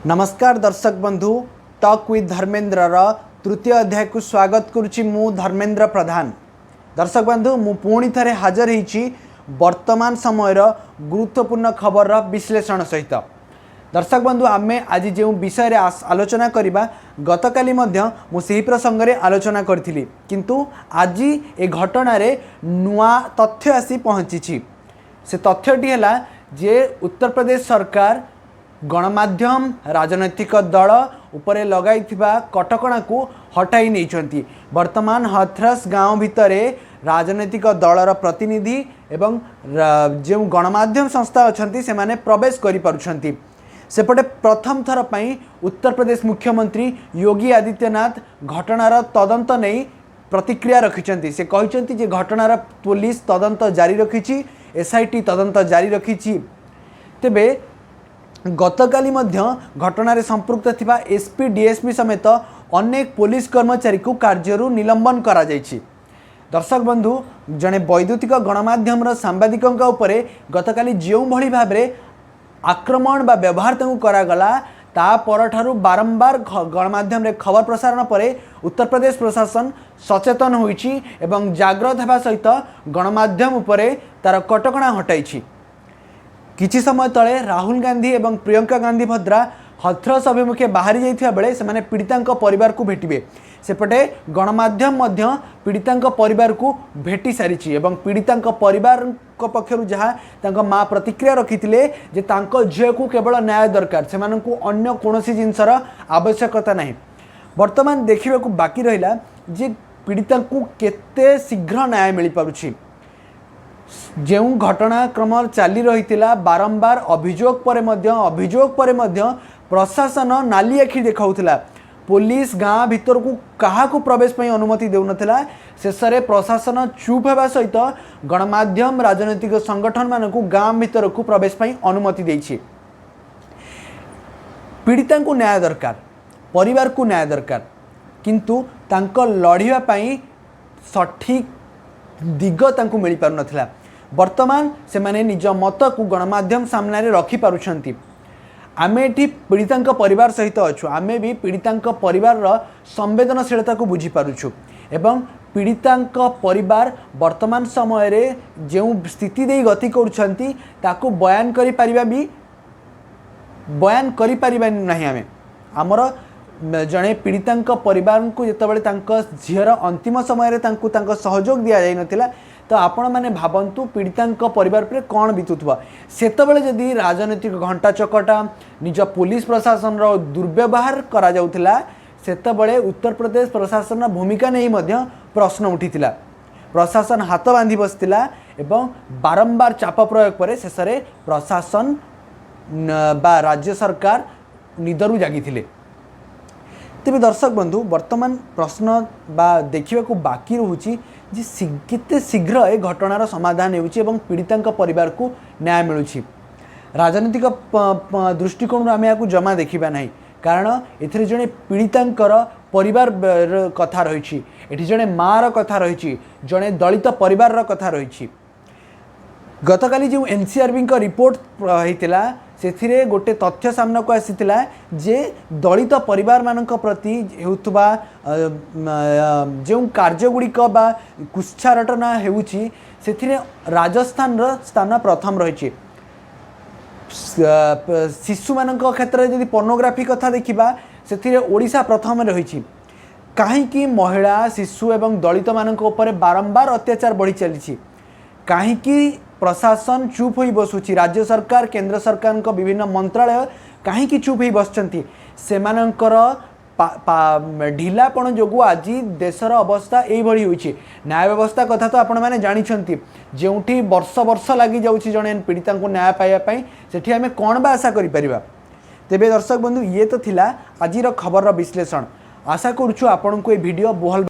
ନମସ୍କାର ଦର୍ଶକ ବନ୍ଧୁ, ଟକ୍ ୱିଥ୍ ଧର୍ମେନ୍ଦ୍ରର ତୃତୀୟ ଅଧ୍ୟାୟକୁ ସ୍ୱାଗତ କରୁଛି ମୁଁ ଧର୍ମେନ୍ଦ୍ର ପ୍ରଧାନ। ଦର୍ଶକ ବନ୍ଧୁ, ମୁଁ ପୁଣି ଥରେ ହାଜର ହେଇଛି ବର୍ତ୍ତମାନ ସମୟର ଗୁରୁତ୍ୱପୂର୍ଣ୍ଣ ଖବରର ବିଶ୍ଳେଷଣ ସହିତ। ଦର୍ଶକ ବନ୍ଧୁ, ଆମେ ଆଜି ଯେଉଁ ବିଷୟରେ ଆଲୋଚନା କରିବା, ଗତକାଲି ମଧ୍ୟ ମୁଁ ସେହି ପ୍ରସଙ୍ଗରେ ଆଲୋଚନା କରିଥିଲି, କିନ୍ତୁ ଆଜି ଏ ଘଟଣାରେ ନୂଆ ତଥ୍ୟ ଆସି ପହଞ୍ଚିଛି। ସେ ତଥ୍ୟଟି ହେଲା ଯେ ଉତ୍ତରପ୍ରଦେଶ ସରକାର ଗଣମାଧ୍ୟମ, ରାଜନୈତିକ ଦଳ ଉପରେ ଲଗାଇଥିବା କଟକଣାକୁ ହଟାଇ ନେଇଛନ୍ତି। ବର୍ତ୍ତମାନ ହଥରସ ଗାଁ ଭିତରେ ରାଜନୈତିକ ଦଳର ପ୍ରତିନିଧି ଏବଂ ଯେଉଁ ଗଣମାଧ୍ୟମ ସଂସ୍ଥା ଅଛନ୍ତି, ସେମାନେ ପ୍ରବେଶ କରିପାରୁଛନ୍ତି। ସେପଟେ ପ୍ରଥମ ଥର ପାଇଁ ଉତ୍ତରପ୍ରଦେଶ ମୁଖ୍ୟମନ୍ତ୍ରୀ ଯୋଗୀ ଆଦିତ୍ୟନାଥ ଘଟଣାର ତଦନ୍ତ ନେଇ ପ୍ରତିକ୍ରିୟା ରଖିଛନ୍ତି। ସେ କହିଛନ୍ତି ଯେ ଘଟଣାର ପୋଲିସ ତଦନ୍ତ ଜାରି ରଖିଛି, ଏସ୍ଆଇଟି ତଦନ୍ତ ଜାରି ରଖିଛି। ତେବେ ଗତକାଲି ମଧ୍ୟ ଘଟଣାରେ ସମ୍ପୃକ୍ତ ଥିବା ଏସ୍ପି, ଡିଏସ୍ପି ସମେତ ଅନେକ ପୋଲିସ କର୍ମଚାରୀକୁ କାର୍ଯ୍ୟରୁ ନିଲମ୍ବନ କରାଯାଇଛି। ଦର୍ଶକ ବନ୍ଧୁ, ଜଣେ ବୈଦ୍ୟୁତିକ ଗଣମାଧ୍ୟମର ସାମ୍ବାଦିକଙ୍କ ଉପରେ ଗତକାଲି ଯେଉଁଭଳି ଭାବରେ ଆକ୍ରମଣ ବା ବ୍ୟବହାର ତାଙ୍କୁ କରାଗଲା, ତା ପରଠାରୁ ବାରମ୍ବାର ଗଣମାଧ୍ୟମରେ ଖବର ପ୍ରସାରଣ ପରେ ଉତ୍ତରପ୍ରଦେଶ ପ୍ରଶାସନ ସଚେତନ ହୋଇଛି ଏବଂ ଜାଗ୍ରତ ହେବା ସହିତ ଗଣମାଧ୍ୟମ ଉପରେ ତାର କଟକଣା ହଟାଇଛି। କିଛି ସମୟ ତଳେ ରାହୁଲ ଗାନ୍ଧୀ ଏବଂ ପ୍ରିୟଙ୍କା ଗାନ୍ଧୀ ଭଦ୍ରା ହଥରସ ଅଭିମୁଖେ ବାହାରି ଯାଇଥିବା ବେଳେ ସେମାନେ ପୀଡ଼ିତାଙ୍କ ପରିବାରକୁ ଭେଟିବେ। ସେପଟେ ଗଣମାଧ୍ୟମ ମଧ୍ୟ ପୀଡ଼ିତାଙ୍କ ପରିବାରକୁ ଭେଟି ସାରିଛି ଏବଂ ପୀଡ଼ିତାଙ୍କ ପରିବାରଙ୍କ ପକ୍ଷରୁ ଯାହା ତାଙ୍କ ମା ପ୍ରତିକ୍ରିୟା ରଖିଥିଲେ ଯେ ତାଙ୍କ ଝିଅକୁ କେବଳ ନ୍ୟାୟ ଦରକାର, ସେମାନଙ୍କୁ ଅନ୍ୟ କୌଣସି ଜିନିଷର ଆବଶ୍ୟକତା ନାହିଁ। ବର୍ତ୍ତମାନ ଦେଖିବାକୁ ବାକି ରହିଲା ଯେ ପୀଡ଼ିତାଙ୍କୁ କେତେ ଶୀଘ୍ର ନ୍ୟାୟ ମିଳିପାରୁଛି। ଯେଉଁ ଘଟଣାକ୍ରମ ଚାଲି ରହିଥିଲା, ବାରମ୍ବାର ଅଭିଯୋଗ ପରେ ମଧ୍ୟ ପ୍ରଶାସନ ନାଲି ଆଖି ଦେଖାଉଥିଲା। ପୋଲିସ ଗାଁ ଭିତରକୁ କାହାକୁ ପ୍ରବେଶ ପାଇଁ ଅନୁମତି ଦେଉନଥିଲା। ଶେଷରେ ପ୍ରଶାସନ ଚୁପ୍ ହେବା ସହିତ ଗଣମାଧ୍ୟମ, ରାଜନୈତିକ ସଂଗଠନମାନଙ୍କୁ ଗାଁ ଭିତରକୁ ପ୍ରବେଶ ପାଇଁ ଅନୁମତି ଦେଇଛି। ପୀଡ଼ିତାଙ୍କୁ ନ୍ୟାୟ ଦରକାର, ପରିବାରକୁ ନ୍ୟାୟ ଦରକାର, କିନ୍ତୁ ତାଙ୍କ ଲଢ଼ିବା ପାଇଁ ସଠିକ୍ ଦିଗ ତାଙ୍କୁ ମିଳିପାରୁନଥିଲା। ବର୍ତ୍ତମାନ ସେମାନେ ନିଜ ମତକୁ ଗଣମାଧ୍ୟମ ସାମ୍ନାରେ ରଖିପାରୁଛନ୍ତି। ଆମେ ଏଠି ପୀଡ଼ିତାଙ୍କ ପରିବାର ସହିତ ଅଛୁ। ଆମେ ବି ପୀଡ଼ିତାଙ୍କ ପରିବାରର ସମ୍ବେଦନଶୀଳତାକୁ ବୁଝିପାରୁଛୁ ଏବଂ ପୀଡ଼ିତାଙ୍କ ପରିବାର ବର୍ତ୍ତମାନ ସମୟରେ ଯେଉଁ ସ୍ଥିତି ଦେଇ ଗତି କରୁଛନ୍ତି, ତାକୁ ବୟାନ କରିପାରିବା ନାହିଁ ଆମେ। ଆମର ଜଣେ ପୀଡ଼ିତାଙ୍କ ପରିବାରଙ୍କୁ ଯେତେବେଳେ ତାଙ୍କ ଝିଅର ଅନ୍ତିମ ସମୟରେ ତାଙ୍କୁ ତାଙ୍କ ସହଯୋଗ ଦିଆଯାଇନଥିଲା, ତ ଆପଣମାନେ ଭାବନ୍ତୁ ପୀଡ଼ିତାଙ୍କ ପରିବାର ଉପରେ କ'ଣ ବିତୁଥିବ। ସେତେବେଳେ ଯଦି ରାଜନୈତିକ ଘଣ୍ଟା ଚକଟା, ନିଜ ପୋଲିସ ପ୍ରଶାସନର ଦୁର୍ବ୍ୟବହାର କରାଯାଉଥିଲା, ସେତେବେଳେ ଉତ୍ତରପ୍ରଦେଶ ପ୍ରଶାସନର ଭୂମିକା ନେଇ ମଧ୍ୟ ପ୍ରଶ୍ନ ଉଠିଥିଲା। ପ୍ରଶାସନ ହାତ ବାନ୍ଧି ବସିଥିଲା ଏବଂ ବାରମ୍ବାର ଚାପ ପ୍ରୟୋଗ ପରେ ଶେଷରେ ପ୍ରଶାସନ ବା ରାଜ୍ୟ ସରକାର ନିଦରୁ ଜାଗିଥିଲେ। ତେବେ ଦର୍ଶକ ବନ୍ଧୁ, ବର୍ତ୍ତମାନ ପ୍ରଶ୍ନ ବା ଦେଖିବାକୁ ବାକି ରହୁଛି ଯେ କେତେ ଶୀଘ୍ର ଏ ଘଟଣାର ସମାଧାନ ହେଉଛି ଏବଂ ପୀଡ଼ିତାଙ୍କ ପରିବାରକୁ ନ୍ୟାୟ ମିଳୁଛି। ରାଜନୈତିକ ଦୃଷ୍ଟିକୋଣରୁ ଆମେ ଏହାକୁ ଜମା ଦେଖିବା ନାହିଁ, କାରଣ ଏଥିରେ ଜଣେ ପୀଡ଼ିତାଙ୍କର ପରିବାର କଥା ରହିଛି, ଏଠି ଜଣେ ମାଆର କଥା ରହିଛି, ଜଣେ ଦଳିତ ପରିବାରର କଥା ରହିଛି। ଗତକାଲି ଯେଉଁ ଏନ୍ସିଆର୍ବିଙ୍କ ରିପୋର୍ଟ ହେଇଥିଲା, ସେଥିରେ ଗୋଟେ ତଥ୍ୟ ସାମ୍ନାକୁ ଆସିଥିଲା ଯେ ଦଳିତ ପରିବାରମାନଙ୍କ ପ୍ରତି ହେଉଥିବା ଯେଉଁ କାର୍ଯ୍ୟଗୁଡ଼ିକ ବା କୁତ୍ସାରଟନା ହେଉଛି, ସେଥିରେ ରାଜସ୍ଥାନର ସ୍ଥାନ ପ୍ରଥମ ରହିଛି। ଶିଶୁମାନଙ୍କ କ୍ଷେତ୍ରରେ ଯଦି ପର୍ନୋଗ୍ରାଫି କଥା ଦେଖିବା, ସେଥିରେ ଓଡ଼ିଶା ପ୍ରଥମରେ ରହିଛି। କାହିଁକି ମହିଳା, ଶିଶୁ ଏବଂ ଦଳିତମାନଙ୍କ ଉପରେ ବାରମ୍ବାର ଅତ୍ୟାଚାର ବଢ଼ି ଚାଲିଛି? କାହିଁକି ପ୍ରଶାସନ ଚୁପ୍ ହୋଇ ବସୁଛି? ରାଜ୍ୟ ସରକାର, କେନ୍ଦ୍ର ସରକାରଙ୍କ ବିଭିନ୍ନ ମନ୍ତ୍ରାଳୟ କାହିଁକି ଚୁପ୍ ହୋଇ ବସିଛନ୍ତି? ସେମାନଙ୍କର ଢିଲାପଣ ଯୋଗୁଁ ଆଜି ଦେଶର ଅବସ୍ଥା ଏଇଭଳି ହୋଇଛି। ନ୍ୟାୟ ବ୍ୟବସ୍ଥା କଥା ତ ଆପଣମାନେ ଜାଣିଛନ୍ତି। ଯେଉଁଠି ବର୍ଷ ବର୍ଷ ଲାଗିଯାଉଛି ଜଣେ ପୀଡ଼ିତାଙ୍କୁ ନ୍ୟାୟ ପାଇବା ପାଇଁ, ସେଠି ଆମେ କ'ଣ ବା ଆଶା କରିପାରିବା? ତେବେ ଦର୍ଶକ ବନ୍ଧୁ, ଇଏ ତ ଥିଲା ଆଜିର ଖବରର ବିଶ୍ଳେଷଣ। ଆଶା କରୁଛୁ ଆପଣଙ୍କୁ ଏ ଭିଡ଼ିଓ ଭଲ